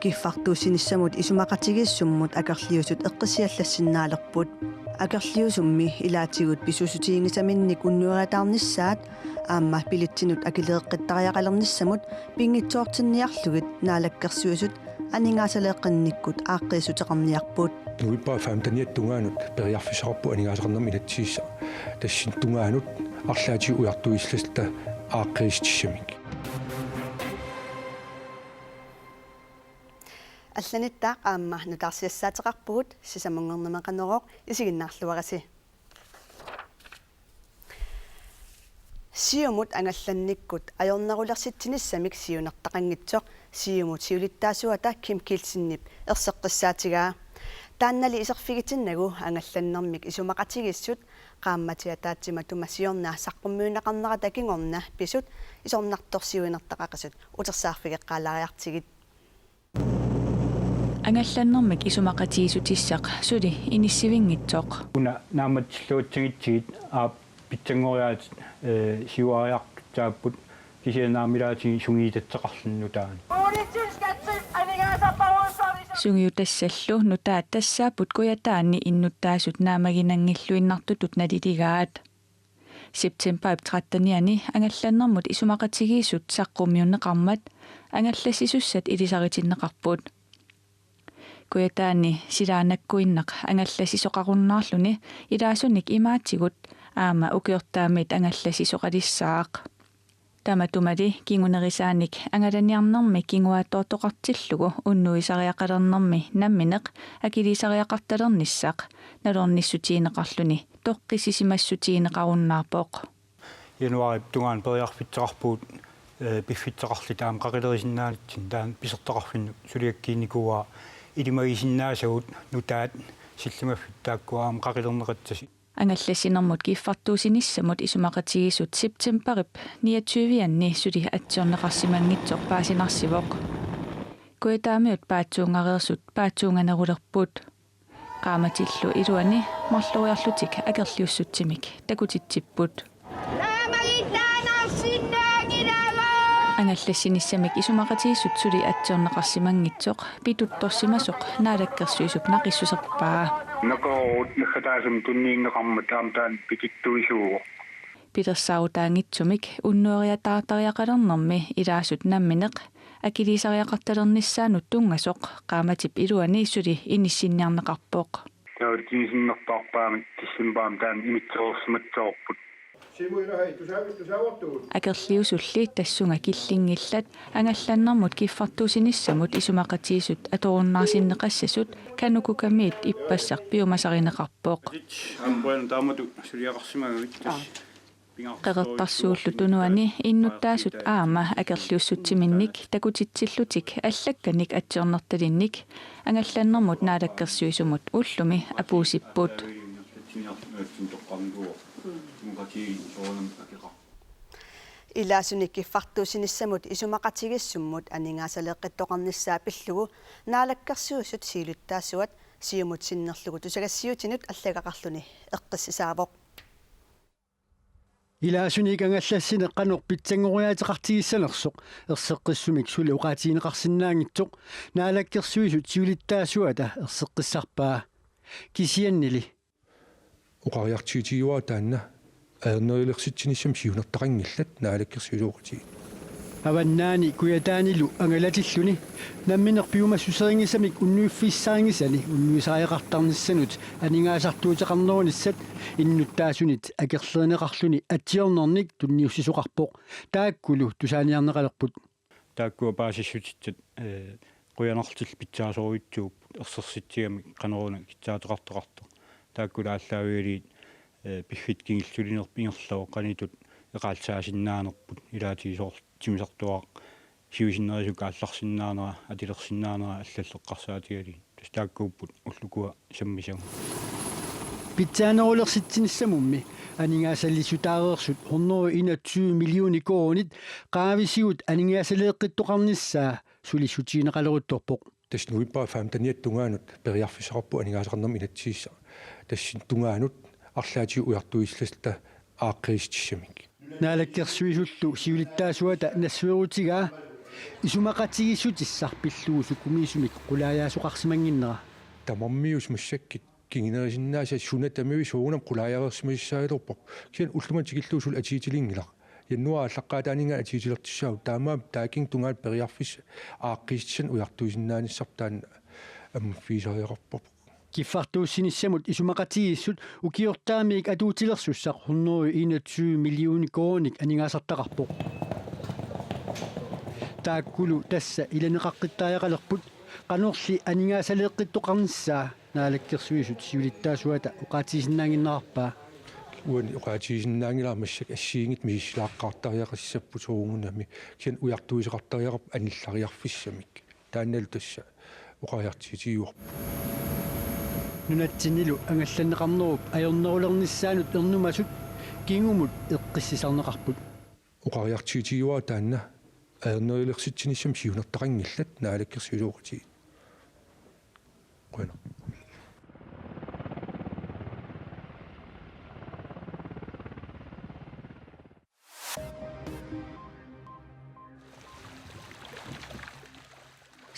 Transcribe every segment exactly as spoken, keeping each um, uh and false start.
Kiffartuussinissamut isumaqatigiissummut akerliusut eqqissiallassinnaalerput. Akerliusummi ilaatigut pisuussutiginngisaminnik unnueriataarnissaat aamma billetsinut akileeqqittariaqalernissamut pinngitsoortinniarlugit Naalakkersuisut aningaasaleeqqinnikkut aaqqiissuteqarniarput. November femteniata tungaanut periarfissaqarpoq aningaasaqarnermut inatsisissaq. Tassani tungaanut arlaatigut ujartuiillatta aaqqiissutissamik. Allanittaaq aamma nutaarsiassaateqarpugut, sisamanngornermi Qanorooq, isiginnaarluarisi. Siumut angallannikkut ajornerulersitsinissamik siunertaqanngitsoq Siumut siulittaasuata Kim Kielsenip erseqqissaatigaa. Taannali iserfigitinnagu angallannermik isumaqatigiissut qaammatit ataatsip matuma siorna saqqummiunneqarnerata kingorna pisut isornartorsiuinertaqaqisut utersaarfigeqqaalaariartigit. Angallannermik isumaqatigiissutissaq suli inissivinngitsoq. Una naammatsilluatsagitsigit aap pitsanngoriaatsit, ee, siuariartussaapput kisianni aamma ilaatigut sungiutassaqqarluni nutaanik. Sungiutassallu nutaat tassaapput Kujataani innuttaasut naammaginanngilluinnartutut naliligaat. Septembarip trettenianni angallannermut isumaqatigiissut saqqummiunneqarmat angallassisussat ilisaritinneqarput. Kujataani silaannakkuinnaq angallassisoqarunnaarluni ilaasunik imaatigut aamma ukiortaamiit angallassisoqalissaaq. Tamatumali kingunerisaanik angalaniarnermi kinguaattoortoqartillugu unnuisariaqalernermi nammineq akiliisariaqartalernissaq nalornissutigineqarluni toqqissisimassutigineqarunnaarpoq. Januaarip tungaanut periarfissaqarpugut, ee, piffissaqarluta aamma qaqilerisinnaanitsinni, taanna pisortaqarfinnut suliakkiinnikuuara ilimagisinnaasagut nutaat sillimaffiit taakkua aamma qaqilerneqassasut. Angallassinermut kiffartuussinissamut isumaqatigiissut septembarip niogtyvianni suli atsiorneqarsimanngitsoq paasinarsivoq. Kujataamiut paatsuungareersut paatsuunganerulerput. Qaammatillu iluani marloriarlutik akerliussutsimik takutitsipput. Angallassinissamik isumaqatigiissut suli atsiorneqarsimanngitsoq pituttorsimasoq Naalakkersuisup naqissuserpaa. Neqeroorut naggataasumik tunniunneqarmat aamma taanna pituttuisuuvoq. Pilersaarutaanngitsumik unnueriataartariaqalernermi ilaasut nammineq akiliisariaqartalernissaannut tunngasoq qaammatip iluani suli inissinniarneqarpoq. Taava tunisinnerpaarpaamik decembarimi taanna imitsereersimassavarput. Akerliusulli tassunga killinngillat angallannermut kiffartuussinissamut isumaqatigiissut atorunnaarsinneqassasut KANUKOKA-miit ippassaq piumasarineqarpoq. Aamma taamatut suliaqarsimagavit tassa. Qeqertarsuullu Tunuani innuttaasut aamma akerliussutsiminnik takutitsillutik allakkanik atsiornertalinnik angallannermut Naalakkersuisumut ullumi apuussipput. Ilaasunik kiffartuussinissamut isumaqatigiissummut aningaasaleeqqittoqarnissaa pillugu Naalakkersuisut siulittaasuat Siumut sinnerlugu tusagassiuutinut allagaqarluni eqqissisaavoq. Ilaasunik angallassineq qanoq pitsanngoriaateqartigissanersoq erseqqissumik suli oqaatigineqarsinnaanngitsoq Naalakkersuisut siulittaasuata erseqqissarpaa. Kisiannili oqariartuutigaara taanna ajornerulersitsinissami siunertaqanngillat Naalakkersuisooqatigiit. Avannaani Kujataanilu angalatilluni nammineq piumassuserinngisamik unnuiffissarinngisani unnuisariaqartarnissanut aningaasartuuteqarnerunissat innuttaasunit akerlerineqarluni atsiornernik tunniussisoqarpoq, taakkulu tusaaniarneqalerput. Taakkua paasissutissat, ee, qujanarlutillu pitsaasorujussuupput ersersitsigamik qanoruna kissaateqartoqartoq. Taakkulu aallaavigalugit, ee, piffissaq kingulleq sulinerput ingerlavoq qanoq ittut eqaallisaasinnaanerput, ilaatigut soorlu timmisartuaaraq siusinnerusukkut aallarsinnaanera, atulersinnaanera allallu eqqarsaatigalugit. Tassa taakkuupput ullukkut sammisagut. Pitsaanerulersitsinissamummi aningaasaliissutaareersut hundrede enogtyve millioner koruunit qaavisigut aningaasaleeqqittoqarnissaa sulissutigineqaleruttorpoq. Tassa november femteniata tungaanut periarfissaqarpoq aningaasaqarnermut inatsisissaq. Tassani tungaanut arlaatigut ujartuiillatta aaqqiissutissamik. Naalakkersuisullu siulittaasuata nassuerutigaa Isumaqatigiissutissaq pillugu sukumiisumik qulaajaasoqarsimannginnera. Tamarmiusut massakkut kingunerisinnaasat suna tamaviat soorunami qulaajareersimassaagaluarput. Kisianni ullumimut tikillugu suli atuutilinngilaq. Januaarip aallaqqaataaninngaanniit atuutilertussaavoq, taamaammat taakku tungaanut periarfissat aaqqiissutissanik ujartuisinnaanissamut taanna ammaffigisariaqarparput. Kiffartuussinissamut isumaqatigiissut ukiortaamiit atuutilersussaq hundrede enogtyve millioner koruuninik aningaasartaqarpoq. Taakkulu tassa ilaneqaqqittariaqalerput, qanorli aningaasaleeqqittoqarnissaa Naalakkersuisut siulittaasuata oqaatigisinnaannginnerarpaa. Uani oqaatigisinnaanngilara massakkut assigiinngitsut misissilaaqqaartariaqassapput soorunami, kisianni ujartuisoqartariaqarput anillariarfissamik. Taannalu tassa oqariartuutigiuarput. Nunatsinnilu angallanneqarnerup ajornerulernissaanut ernumasut kingumut eqqissisarneqarput. Oqariartuutigiuara taanna ajornerulersitsinissamut siunertaqanngillat naalakkersuisooqatigiit. Qujanaq.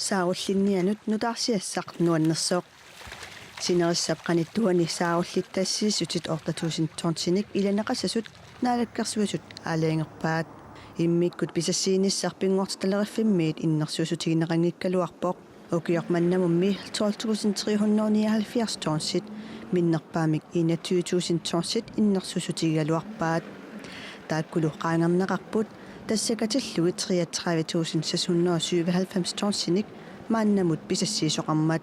Saarullinnianut nutaarsiassaq nuannersoq. Sinerissap qanittuani saarullittassiissutit otte tusind tonsinik ilaneqassasut Naalakkersuisut aalajangerpaat. Immikkut pisassiinissaq pinngortitaleriffimmiit innersuussutigineqanngikkaluarpoq. Ukioq mannamummi tolv tusind tre hundrede nioghalvfjerds tonsit, minnerpaamik enogtyve tusind tonsit innersuussutigigaluarpaat. Taakkulu qaangerneqarput, tassa katillugit treogtredive tusind seks hundrede og syvoghalvfems tonsinik maannamut pisassiisoqarmat.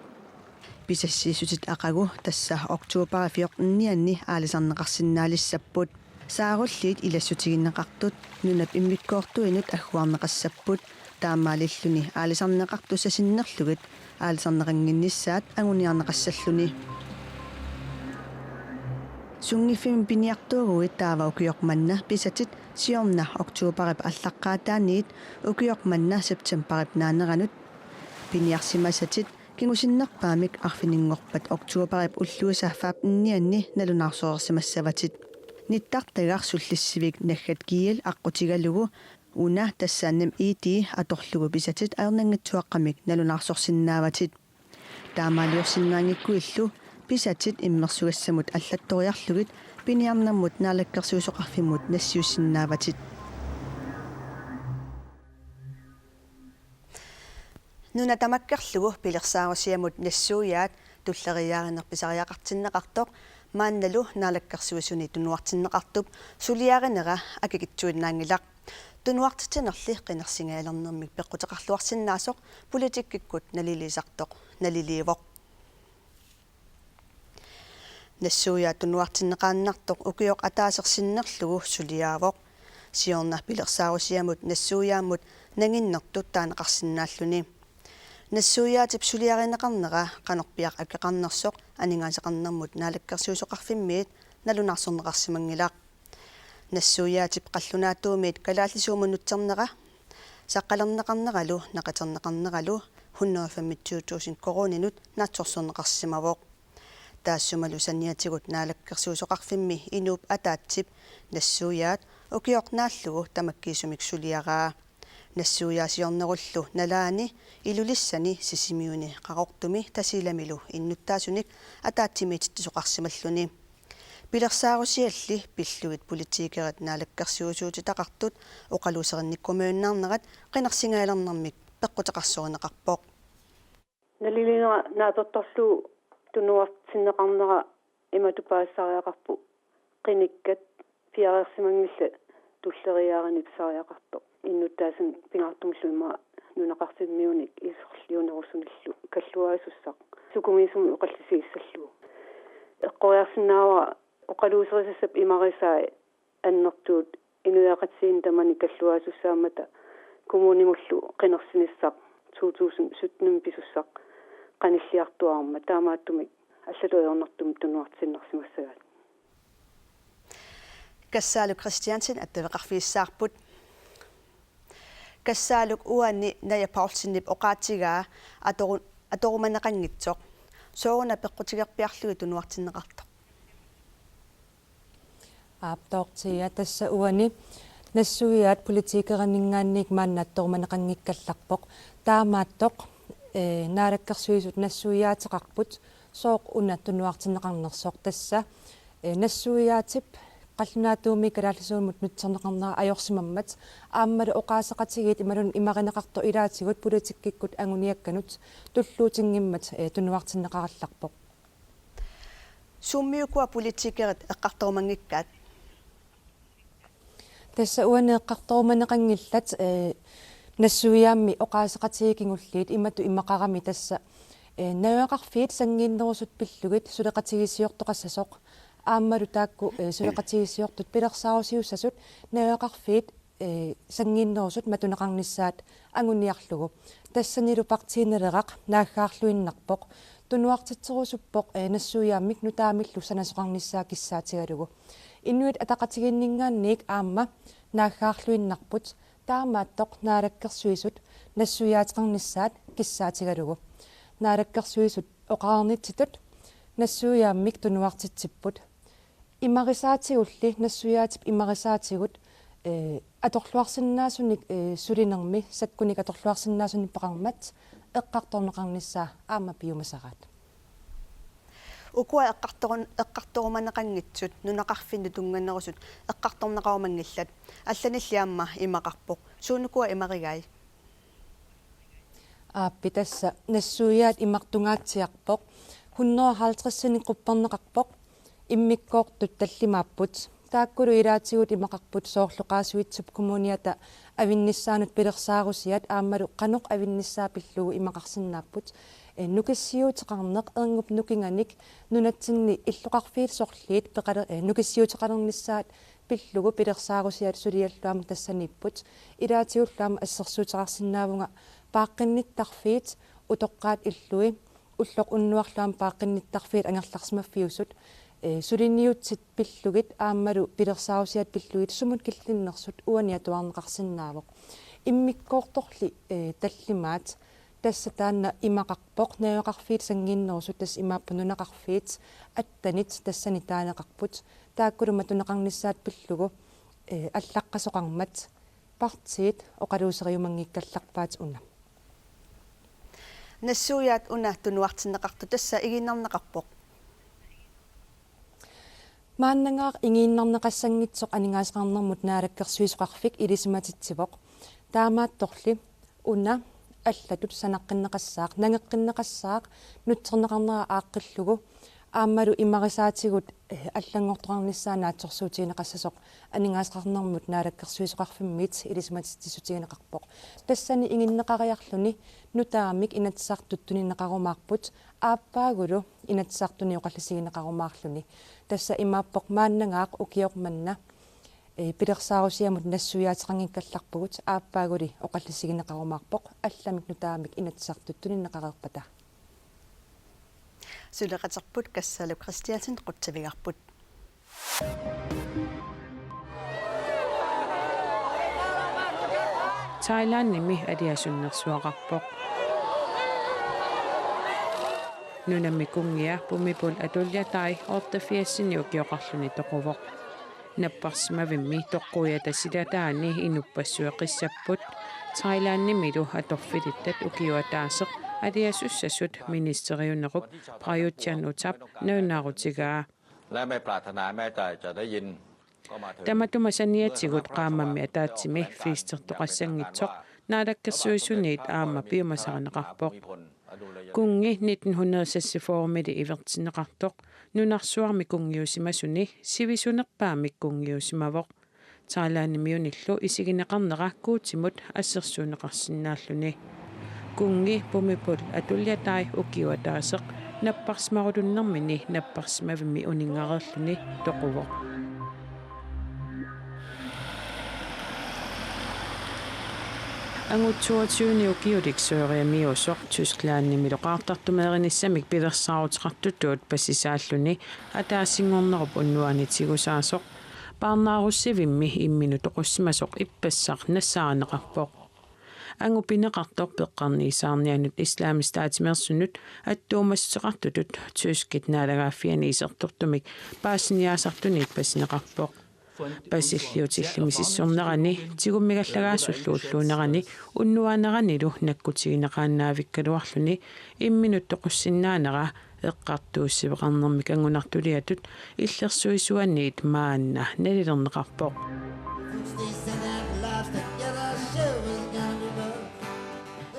Pisassiissutit aqagu tassa oktober fjortenianni aalisarneqarsinnaalissapput. Saarulliit ilassutigineqartut nunap immikkoortuinut agguarneqassapput. Taamaalilluni aalisarneqartussat sinnerlugit aalisarneqannginnissaat anguniarneqassalluni. Sunngiffimmi piniartuuguit taava ukioq manna pisatit siorna oktoberip aallaqqaataaniit ukioq manna septemberip naaneranut piniarsimasatit kingusinnerpaamik arfininngorpat oktoberip ulluisa femtenianni nalunaarsoreersimassavatit. Nittartagaq sullissivik naggat G L aqqutigalugu una tassa NemID atorlugu pisatit ajornanngitsuaqqamik nalunaarsorsinnaavatit. Taamaaliorsinnaanngikkuillu pisatit immersugassamut allattoriarlugit piniarnermut naalakkersuisoqarfimmut nassiussinnaavatit. Nuna tamakkerlugu pilersaarusiamut nassuiaat tulleriiaarineq pisariaqartinneqartoq maannalu Naalakkersuisuni tunuartinneqartup suliarinera akikitsuinnaanngilaq. Tunuartitsinerli qinersigaalernermik peqquteqarluarsinnaasoq politikkikkut naliliisartoq naliliivoq. Nassuiaat tunuartinneqaannartoq ukioq ataaseq sinnerlugu suliaavoq. Siorna pilersaarusiamut nassuiaammut nanginnertut taaneqarsinnaalluni. Nassuiaatip suliarineqarnera qanorpiaq akeqarnersoq aningaasaqarnermut naalakkersuisoqarfimmiit nalunaarsorneqarsimanngilaq. Nassuiaatip qallunaatuumiit kalaallisuumut nutsernera saqqalerneqarneralu naqiterneqarneralu hundrede femogtyve tusind koruuninut naatsorsorneqarsimavoq. Taassumalu saniatigut naalakkersuisoqarfimmi inuup ataatsip nassuiaat ukioq naallugu tamakkiisumik suliaraa. Nassuiaasiornerullu nalaani Ilulissani, Sisimiuni, Qaqortumi Tasiilamilu innuttaasunik ataatsimiititsisoqarsimalluni. Pilersaarusialli pillugit politikerit naalakkersuisuutitaqartut oqaluuserinnikkumajuinnaarnerat qinersigaalernermik peqquteqarsorineqarpoq. Naliliinera naapertorlugu tunuartinneqarnera imatut paasisariaqarpoq: qinikkat piareersimanngillat tulleriiaarineq pisariaqartoq. Innuttaasunut pingaartumillu ima nunaqarfimmiunik iserliunerusunillu kalluaasussaq sukumiisumik oqallisigissallugu. Eqqoriarsinnaavara oqaluuserisassap imarisai annertuut inuiaqatigiinni tamani kalluaasussaammata kommunimullu qinersinissaq to tusind sytten pisussaq qanilliartuaarmat, taamaattumik allatut ajornartumik tunuartinnersimassagaat. Kassaaluk Kristiansen attaveqarfigissaarput. Kassaaluk, uani Naja Poulsenip oqaatigaa atoru-, atorumaneqanngitsoq. Sooruna peqqutigerpiarlugit tunuartinneqartoq? Aap, toortia, tassa uani Nassuiaat politikerinninngaanniit maanna attorumaneqanngikkallarpoq. Taamaattoq, eh, Naalakkersuisut nassuiaateqarput sooq una tunuartinneqarnersoq tassa, eh, nassuiaatip qallunaatuumik kalaallisuumut nutserneqarnera ajorsimammat aammalu oqaaseqatigiit imaluunniit imarineqartut ilaatigut politikkikkut anguniakkanut tulluutinngimmat, eh, tunuartinneqarallarpoq. Summiukkua politikerit eqqartorumanngikkaat? Tassa uani eqqartorumaneqanngillat, eh, nassuiaammi oqaaseqatigiit kingulliit imatut imaqarami tassa, eh, najugaqarfiit sanngiinnerusut pillugit suleqatigiissiortoqassasoq aammalu taakku, eh, suleqatigiissiortut pilersaarusiussasut najugaqarfiit, eh, sanngiinnerusut matuneqarnissaat anguniarlugu. Tassanilu Partii Naleraq naaggaarluinnarpoq. Tunuartitserusuppoq, eh, nassuiaammik nutaamillu sanasoqarnissaa kissaatigalugu. Inuit Ataqatigiinninngaanniit aamma naaggaarluinnarput, taamaattoq Naalakkersuisut nassuiaateqarnissaat kissaatigalugu. Naalakkersuisut oqarnitsitut nassuiaammik tunuartitsipput. Imarisaatigulli nassuiaatip imarisaatigut, eh, atorluarsinnaasunik, eh, sulinermi sakkunik atorluarsinnaasunik peqarmat eqqartorneqarnissaa aamma piumasaraat. Ukua eqqartorun-, eqqartorumaneqanngitsut nunaqarfinnut tunnganerusut eqqartorneqarumanngillat. Allanilli aamma imaqarpoq. Suunukua imarigai? Aappi, tassa nassuiaat imartungaatsiarpoq. Hundrede og halvtredsinik qupperneqarpoq. Immikkoortut tallimaapput. Taakkulu ilaatigut imaqarput soorlu Qaasuitsup Kommuniata avinnissaanut pilersaarusiat aammalu qanoq avinnissaa pillugu imaqarsinnaapput. Eh, nukissiuuteqarneq erngup nukinganik nunatsinni illoqarfiit sorliit peqale-, eh, nukissiuuteqalernissaat pillugu pilersaarusiat suliallu aamma tassaniipput. Ilaatigullu aamma assersuuteqarsinnaavunga paaqqinnittarfiit utoqqaat illui ulloq unnuarlu aamma paaqqinnittarfiit angerlarsimaffiusut, eh, suliniutsit pillugit aammalu pilersaarusiat pillugit sumut killinnersut uani atuarneqarsinnaavoq. Immikkoortorli, eh, tallimaat, tassa taanna imaqarpoq, najugaqarfiit sanngiinnerusut, tassa imaappoq nunaqarfiit attenit tassani taaneqarput. Taakkulu matuneqarnissaat pillugu, eh, allaqqasoqarmat partiit oqaluuseriumanngikkallarpaat una. Nassuiaat una tunuartinneqartoq tassa igiinnarneqarpoq. Maannangaaq igiinnarneqassanngitsoq aningaasaqarnermut naalakkersuisoqarfik ilisimatitsivoq. Taamaattorli una allatut sanaqqinneqassaaq, nangeqqinneqassaaq, nutserneqarnera aaqqillugu, aammalu imarisaatigut, eh, allanngortoqarnissaa naatsorsuutigineqassasoq aningaasaqarnermut naalakkersuisoqarfimmiit ilisimatitsissutigineqarpoq. Tassani iginneqariarluni nutaamik Inatsisartut tunineqarumaarput, aappaagulu Inatsisartuni oqallisigineqarumaarluni. Tassa imaappoq maannangaaq ukioq manna, eh, pilersaarusiamut nassuiaateqanngikkallarpugut, aappaaguli oqallisigineqarumaarpoq allamik nutaamik Inatsisartut tunineqareerpata. Suleqaterput Kassalu Kristiansen qutsavigarput. Thailandimi aliasunnersuaqarpoq. Nunami kunngia Bhumibol Adulyadej otteogfirsini ukioqarluni toquvoq. Napparsimavimmi toqquiata silataani inuppassuit qissapput. Thailandimilu atorfilittat ukioq ataaseq aliasussasut ministeriunerup Prayut Chan-o-chap nalunaarutigaa. และไม่ปรารถนาแม้แต่จะได้ยิน ก็มาถึง Tamatuma saniatigut qaammammi ataatsimi flistertoqassanngitsoq naalakkersuisuniit aamma piumasarineqarpoq. Kunngi nitten hundrede seksogfyrre-mili ivertinneqartoq nunarsuarmi kunngiusimasuni sivisunerpaamik kunngiusimavoq. Thailandimiunillu isigineqarnera Guutimut assersuunneqarsinnaalluni. Kunngi Bhumibol Adulyadej ukioq ataaseq napparsimarulunnermini napparsimavimmi uninngareerluni toquvoq. Angut toogtyvenik ukiulik sørgamiusoq Tysklandimilu qaartartumeerinissamik pilersaaruteqartutut paasisaalluni ataasinngornerup unnuani tigusaasoq. Parnaarussivimmi imminut toqussimasoq ippassaq nassaarineqarpoq. Angut pineqartoq peqqarniisaarnianut Islamisk Stat-imeersunut attuumassuteqartutut tyskit naalagaaffianni isertortumik paasiniaasartunit paasineqarpoq. Pasilliutillumi sissornerani, tigummigallagaasullu ulluunerani, unnuaaneranilu nakkutigineqaannaavikkaluarluni imminut toqussinnaanera eqqartuussiveqarnermik angunartuliatut illersuisuaniit maanna nalilerneqarpoq.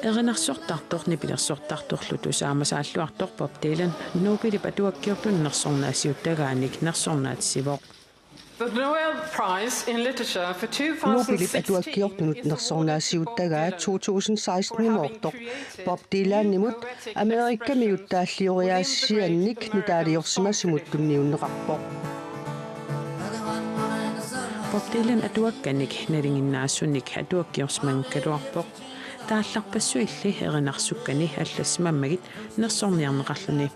Erinarsortartoq nipilersortartorlu tusaamasaalluartoq Bob Dylan Nobelip atuakkiortunut nersornaasiuttagaanik nersornaatissivoq. The Nobel Prize in Literature for Nobelip two thousand sixteen atuakkiortunut nersornaasiuttagaa two thousand sixteen-imoortoq Bob Dylanimut Amerikamiut taallioriaasiannik nutaaliorsimasumut tunniunneqarpoq. Bob Dylan atuakkanik nalinginnaasunik atuakkiorsimanngikkaluarpoq. Taallarpassuilli erinarsukkani allassimammagu nersorniarneqarluni.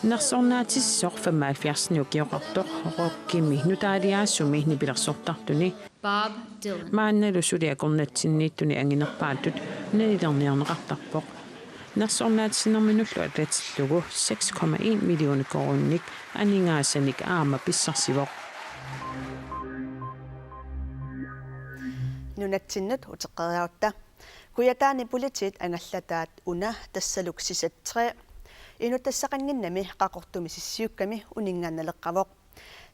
Nersornaatissisoq femoghalvfjerds ukioqartoq rockimi nutaaliaasumi nipilersortartuni Bob Dylan. Maannalu suli akornatsinniittuni anginerpaatut nalilerniarneqartarpoq. Nersornaatissinnerminullu allatillugu seks komma en million koruuninik aningaasanik aamma pissarsivoq. Nunatsinnut uteqqeriarutta. Kujataani politiit angallataat una tassaluk Sisat tre inuttassaqannginnami Qaqortumi Sissiukkami uninngaannaleqqavoq.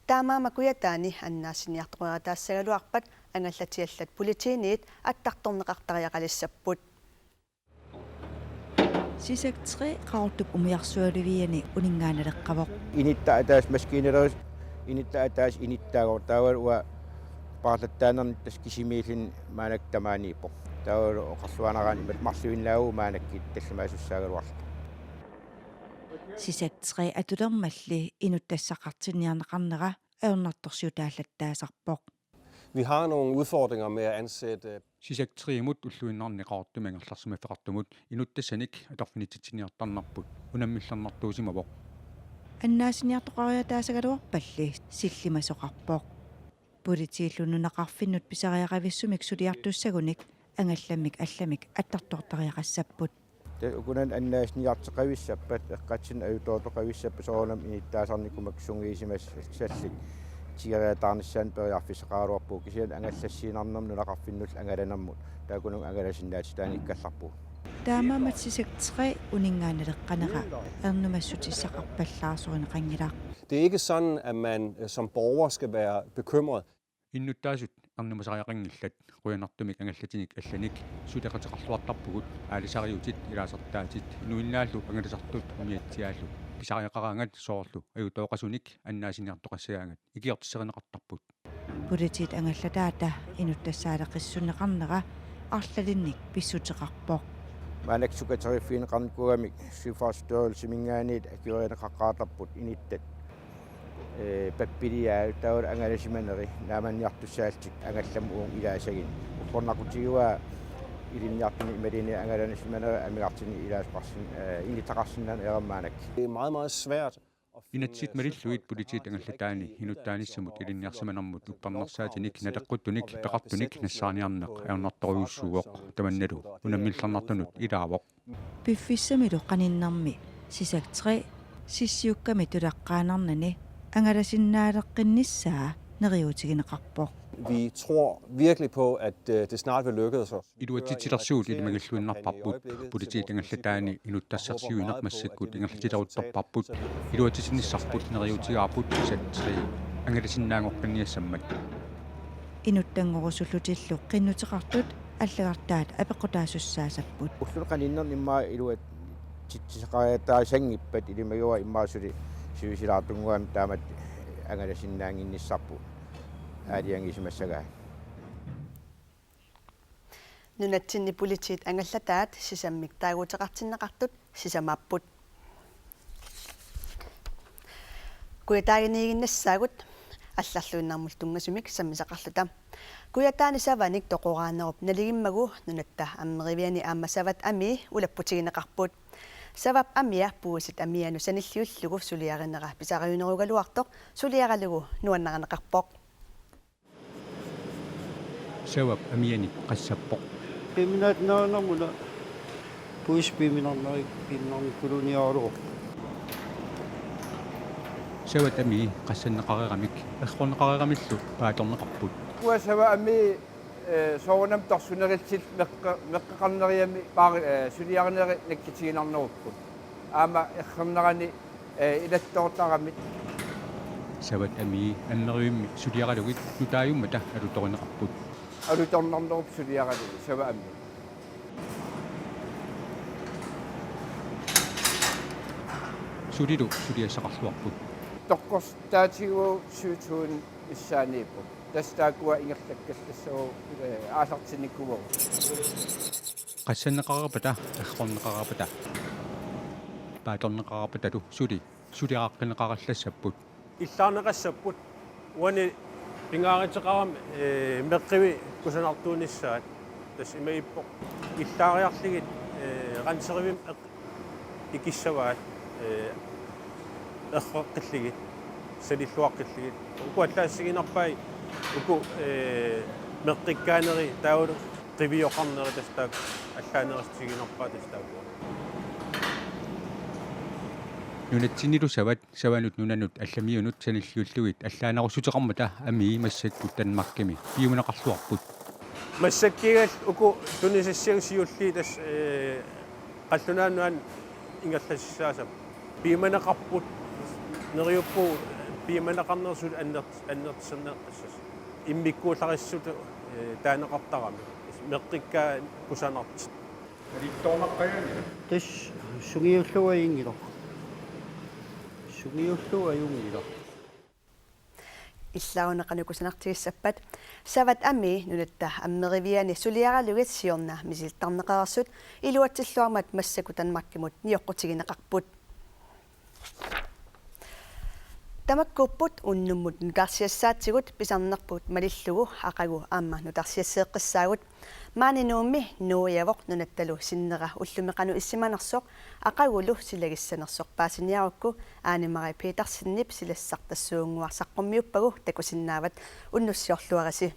Taamaammat Kujataani annaasiniartoqareerataassagaluarpat angallatigallat politiiniit attartorneqartariaqalissapput. Sisat tre Qaqortup umiarsualiviani uninngaannaleqqavoq. Inittaa ataaseq maskiinalerus, inittaa ataaseq inittaagoq, taavalu uanga paarlattaannarneq tassa kisimiilluni maannakkut tamaaniippoq. Taavalu oqarluaannaraanni imatut marluinnaavugut maannakkut tallimaasussaagaluarluta. Sisat tre atulermalli inuttassaqartinniarneqarnera ajornartorsiutaallattaasarpoq. Vi har nogle udfordringer med at ansætte Sisat tre-imut ulluinnarni Qaqortumi angerlarsimaffeqartumut inuttassanik atorfinitsitsiniartarnerput unammillernartuusimavoq. Annaasiniartoqareerataassagaluarpalli sillimasoqarpoq. Politiillu nunaqarfinnut pisariaqavissumik suliartussagunik angallammik allamik attartortariaqassapput. Tassa ukunani annaasiniartoqavissappat, eqqatsinni ajutoortoqavissappat soorunami inittaasarnikuugamik sungiusimassallit tigoriataarnissaannut periarfissaqaraluarpugut, kisianni angallassiinnarnermut nunaqarfinnullu angalanermut taakkununnga angalasinnaatitaanngikkallarpugut. Taamaammat Sisat tre uninngaannaleqqanera ernumassutissaqarpallaarsorinneqanngilaq. Det er ikke sådan, at man øh, som borger skal være bekymret. Innuttaasut ernumasariaqanngillat, qujanartumik angallatinik allanik suleqateqarluartarpugut, aalisariutit, ilaasortaatit, inuinnaallu angalasartut umiatsiaallu pisariaqaraangat soorlu ajutooqasunik annaasiniartoqassagaangat ikiortisserineqartarput. Politiit angallataata inuttassaaleqissuunneqarnera arlalinnik pissuteqarpoq. Maannakkut sukateriffigineqarnikuugamik Søfartsstyrelsiminngaanniit akuerineqaqqaartarput inittat ee, pappiliaat taavalu angalasimaneri naamanniartussaallutik angallamut uunga ilaasaguni. Uggornaqutigivaa ilinniartuni imaluunniit angalasimaneri amigartuni ilaasoqarsin-, ee, inissaqarsinnaaneq eqqaamaannakkit. Det er meget, meget svært at finde, Inatsit øh, malillugit politiit angallataani inuttaanissamut ilinniarsimanermut uppernarsaatinik naleqquttunik peqartunik nassaarniarneq ajornartorujussuuvoq, tamannalu unammillernartunut ilaavoq. Piffissamilu qaninnermi Sisat tre Sissiukkami tulaqqaannarnani angalasinnaaleqqinnissaa neriuutigineqarpoq. Vi tror virkelig på, at øh, det snart vil lykkes os. Iluatsitsilersugut ilimagilluinnarparput, politiit angallataani inuttassarsiuineq massakkut ingerlatileruttorparput, iluatsitsinissarput neriuutigaarput Sisat tre angalasinnaanngortinniassammat. Inuttanngorusulutillu qinnuteqartut allagartaat apeqqutaasussaassapput. Ullut qaninnerni immaqa iluatsitsisaqariataasanngippat ilimagivaa immaqa suli sivisulaartunnguamik taamatut angalasinnaannginnissarput aalajangiisimassagaat. Nunatsinni politiit angallataat sisammik taaguuteqartinneqartut sisamaapput. Kujataaniiginnassaagut, allarluinnarmullu tunngasumik sammisaqarluta. Kujataani savanik toqoraanerup naligimmagu Nunatta Ammeriviani aamma Savat Amii ulapputigineqarput. Savap amia puisit amianut sanilliullugu suliarinera pisariunerugaluartoq suliaralugu nuannarineqarpoq. Savap amiani qassappoq. Piiminarnermuna puisit piiminarneri-, piiminarnikkuluunniaraluarpoq. Savat amii qassanneqareeramik Errorneqareeramillu paatsorneqarput. Ukua savaat amii, eh, soorunami torsunerillutik meqqe-, meqqeqarneriami paari-, eh, suliarineri nakkutiginarnerupput. Aamma errornerani, eh, ilattoortaramik. Savaat amii ammerivimmi suliaralugit nutaajummata alutorineqarput. Alutornarnerup suliaralugit savaat amii. Sulilu suliassaqarluarput. Toqqortaatigut syv tusind missaaniipput. Tassa taakkua ingerlakkallassavagut, eh, aallartinnikuuagut. Qassanneqareerpata, errorneqareerpata, paatsorneqareerpatalu suli suliaqqinneqarallassapput. Illaarneqassapput. Uani pingaaruteqarami, eh, meqqivik kusanartuunissaat. Tassa ima ippoq. Illaariarlugit, eh, ranserivimmi eq-, ikissavaat, eh, erroqqillugit, salilluaqqillugit. Uku allaassiginerpaat uku, eh, meqqikkaaneri taavalu qivioqarneri tassa taakku allaanerissutiginerpaat tassa taakku. Nunatsinnilu savaat, savanut nunanut allamiunut sanilliullugit allaanerussuteqarmata amii massakkut Danmarkimi piumaneqarluarput. Massakkuugallarlu uku tunisassiagut siulliit tassa, eh, qallunaat nunaannut ingerlasussaassapput. Piumaneqarput, neriuppugut piumaneqarneq suli anner-, annertuserneqassasut. Immikkuullarissutut, eh, taaneqartarami. Meqqikkaat kusanartut. Tassa sungiullugu ajunngilaq. Sungiullugu ajunngilaq. Illaagunarnut kusanartigissappat. Savaat amii nunatta ammeriviani suliaralugit siorna misilittarneqareersut iluatsilluarmat massakkut Danmarkimut nioqqutigineqarput. Tamakkuupput unnummut nutaarsiassaatigut, pisarnerput malillugu aqagu aamma nutaarsiasseeqqissaagut. Maani Nuummi nuiavoq nunattalu sinnera ullumi qanoq issimanersoq aqagulu silagissanersoq paasiniarukku, Ane Marie Petersenip silassartassuunnguaq saqqummiuppagu takusinnaavat, unnussiorluarisi.